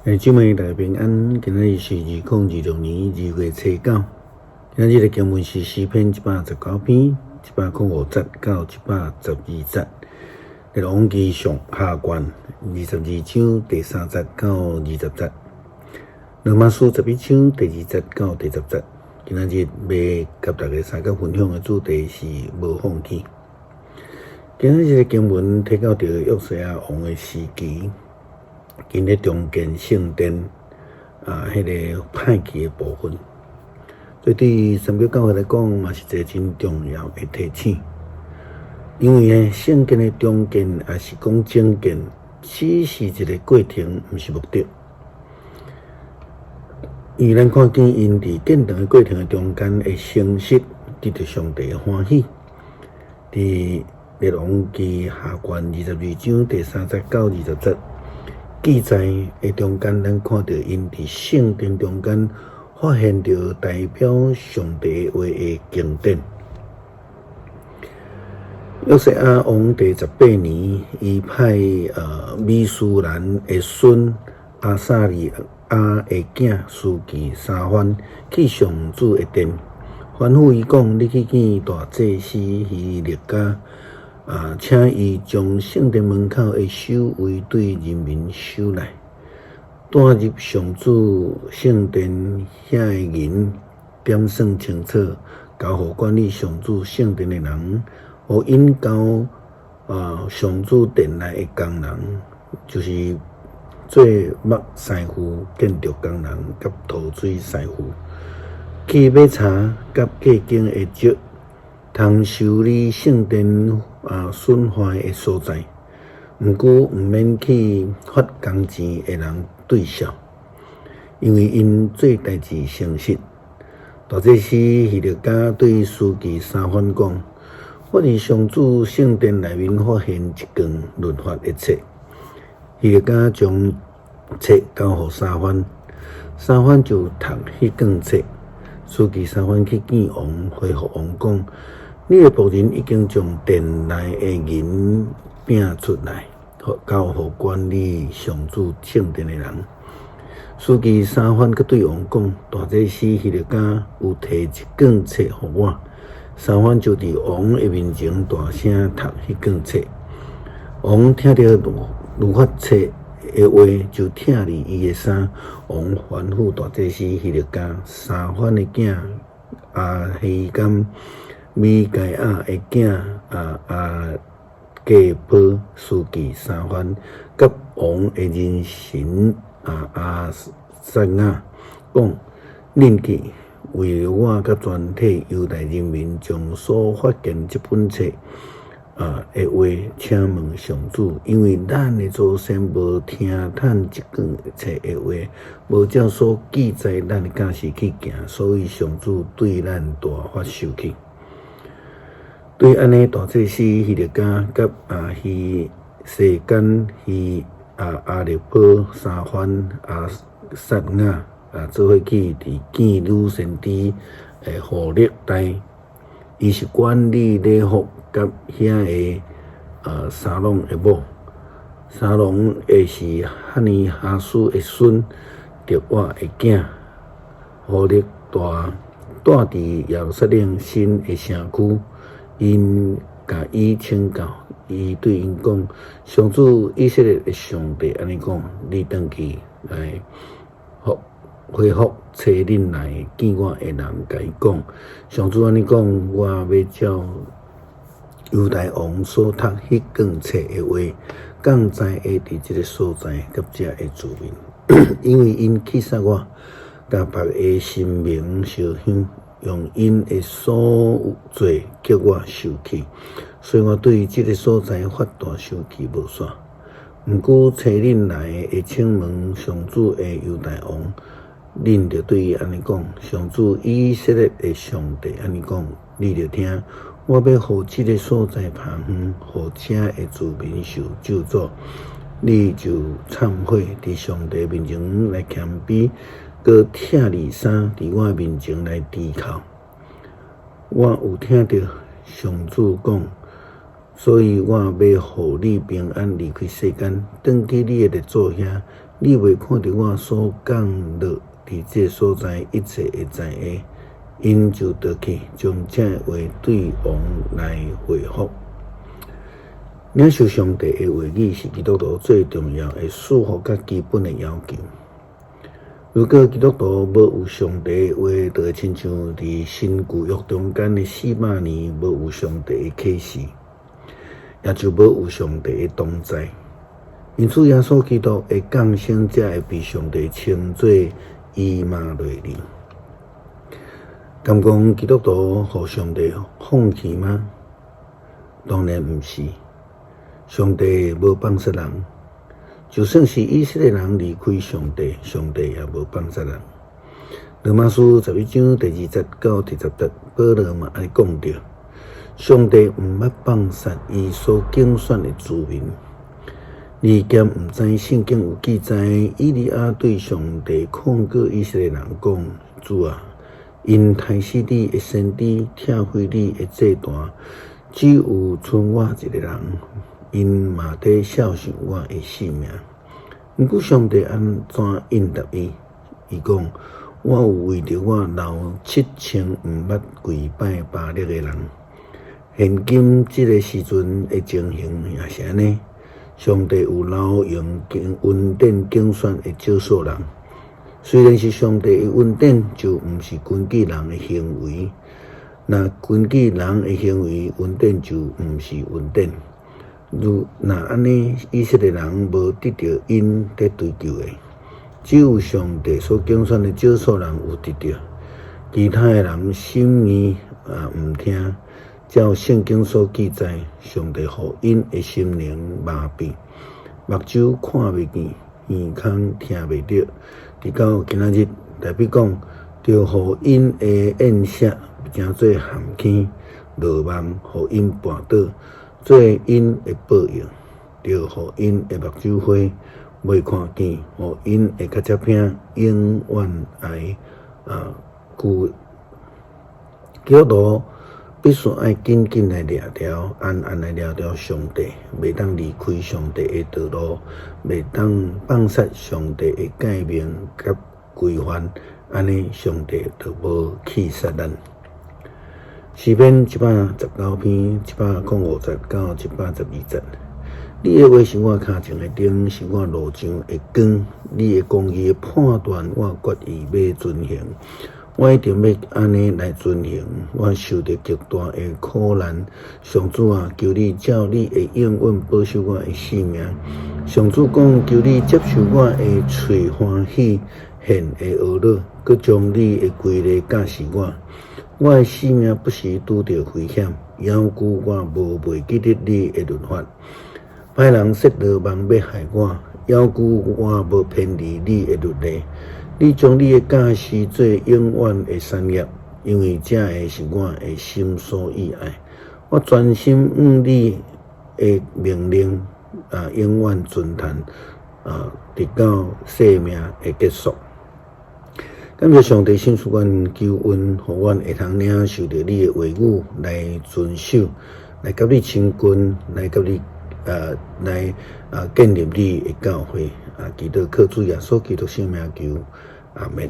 姊妹大家平安，今仔日是2026年2月初9。今仔日的經文是詩篇119篇105節到112節。列王紀上下卷22章第3節到20節。羅馬書11章第2節到第10節。今仔日欲佮大家相佮分享的主題是無放棄。今仔日的經文提到著約西亞王的時期，𪜶咧重建聖殿啊，彼個歹去的部分，這對三標教會來講嘛是一個真重要的提醒。因為呢，聖殿的重建抑是講整建，只是一個過程，毋是目的。因為咱看見𪜶佇建堂的過程的中間會誠實得著上帝的歡喜。佇列王紀下卷22章第3節到20節記載的中間，咱看著𪜶佇聖殿中間發現著代表上帝話的經典。約西亞王第18年，伊派米書蘭的孫亞撒利雅的囝書記沙番去上主的殿，吩咐伊講：你去見大祭司希勒家，請伊將聖殿門口的守衛對人民收來，帶入上主聖殿遐的銀，點算清楚，交予管理上主聖殿的人，予𪜶交上主殿內的工人，就是做木師傅、建築工人佮塗水師傅，去買柴佮計經的石，通修理聖殿損壞的所在。毋過毋免去發工錢的人對數，因為𪜶做代誌誠實。大祭司希勒家對書記沙番講：我佇上主聖殿內面發現一卷律法的冊。希勒家將冊交予沙番，沙番就讀彼卷冊。書記沙番去見王，回覆王講：你的僕人已經將殿內的銀拚出來，交予管理上主聖殿的人。書記沙番閣對王講：大祭司希勒家有提一卷冊予我。沙番就佇王的面前大聲讀彼卷冊。王聽著律法冊的話，就拆裂伊的衫。王吩咐大祭司希勒家、沙番的囝亞希甘、米該亞的囝亞格波、書記沙番，佮王的人臣亞撒雅講：恁去為著我佮全體猶大人民，將所發現這本冊的話，請問上主，因為咱的祖先無聽趁這卷冊的話，無照所記載咱的教示去行，所以上主對咱大發受氣。對按呢，大祭司希勒家佮亞希西干希亞勒波沙番亞撒雅做伙去佇見女先知的戶勒大，伊是管理禮服佮遐个沙龍的某。沙龍的是哈尼哈斯的孫，特瓦的囝。戶勒大住佇耶路撒冷新的城區，𪜶共伊請教，伊對𪜶講：上主以色列的上帝按呢講，你轉去來回覆差恁來見我的人，共伊講：上主按呢講，我欲照猶大王所讀彼卷冊的話，降災會佇這个所在佮遮的子民，因為𪜶棄殺我，共別个神明燒香，用𪜶的所做叫我受氣，所以我對這个所在發大受氣無煞。毋過差恁來的請問上主的猶大王，恁著對伊按呢講：上主以色列的上帝按呢講，你著聽，我欲予這个所在拍昏，予遮的子民受咒詛，你就懺悔，佇上帝面前來謙卑，閣拆裂衫，佇我面前來低哭。我有聽著上主講，所以我欲予你平安離開世間，轉去你的列祖遐，你未看著我所降落佇這所在一切的災禍。𪜶就倒去，將這話對王來回覆。領受上帝的話語是基督徒最重要的祝福佮基本的要求。如果基督徒無有上帝的話，就會親像佇新舊約中間的四百年無有上帝的啟示，也就無有上帝的同在。因此，耶穌基督的降生才會被上帝稱做以馬內利。敢講基督徒予上帝放棄嗎？當然毋是。上帝無放殺人，就算是以色列人離開上帝，上帝也無放殺人。羅馬書11章第2節到第10節，保羅嘛按呢講著：上帝毋捌放殺伊所揀選的子民。你敢毋知聖經有記載，以利亞對上帝控告以色列人講：主啊，𪜶刣死你的先知，拆毀你的祭壇，只有賰我一個人，𪜶嘛佇肖想我的性命。毋過上帝按怎應答伊？伊講：我有為著我留7000毋捌跪拜巴力的人。現今這个時陣的情形也是按呢。上帝有留用恩典揀選的少數人。雖然是上帝的恩典，就毋是根據人的行為。若根據人的行為，恩典就毋是恩典。如若按呢，以色列人無得著𪜶佇追求的，只有上帝所揀選的少數人有得著，其他的人心硬啊毋聽。照聖經所記載，上帝予𪜶的心靈麻痺，目睭看袂見，耳孔聽袂著，直到今仔日，代表講，著予𪜶的宴席成做陷坑，羅網予𪜶絆倒，做𪜶的報應，著予𪜶的目睭花，袂看見，予𪜶的跤跡餅永遠愛啊久。基督徒必須愛緊緊來掠牢，絚絚來掠牢上帝，袂當離開上帝的道路，袂當放殺上帝的誡命佮規範，按呢上帝就無棄殺咱。詩篇119篇105節到112節，你的話是我跤前的燈，是我路上的光。你的公義的判斷，我決意欲遵行。我一定欲按呢來遵行。我受著極大的苦難，上主啊，求你照你的應允保守我的性命。上主講，求你接受我的喙歡喜獻的穢樂，閣將你的規例教示我。我的性命不時拄著危險，猶舊我無袂記得你的律法。歹人設羅網欲害我，猶舊我無偏離你的律例。你將你的教示做永遠的產業，因為這个是我的心所意愛。我專心按你的命令啊，永遠遵行啊，直到生命的結束。感謝上帝賞賜阮救恩，予阮會通領受著你的話語來遵守，來佮你親近，來佮你啊，來啊建立你的教會啊，祈禱靠主耶穌基督聖名求，阿門。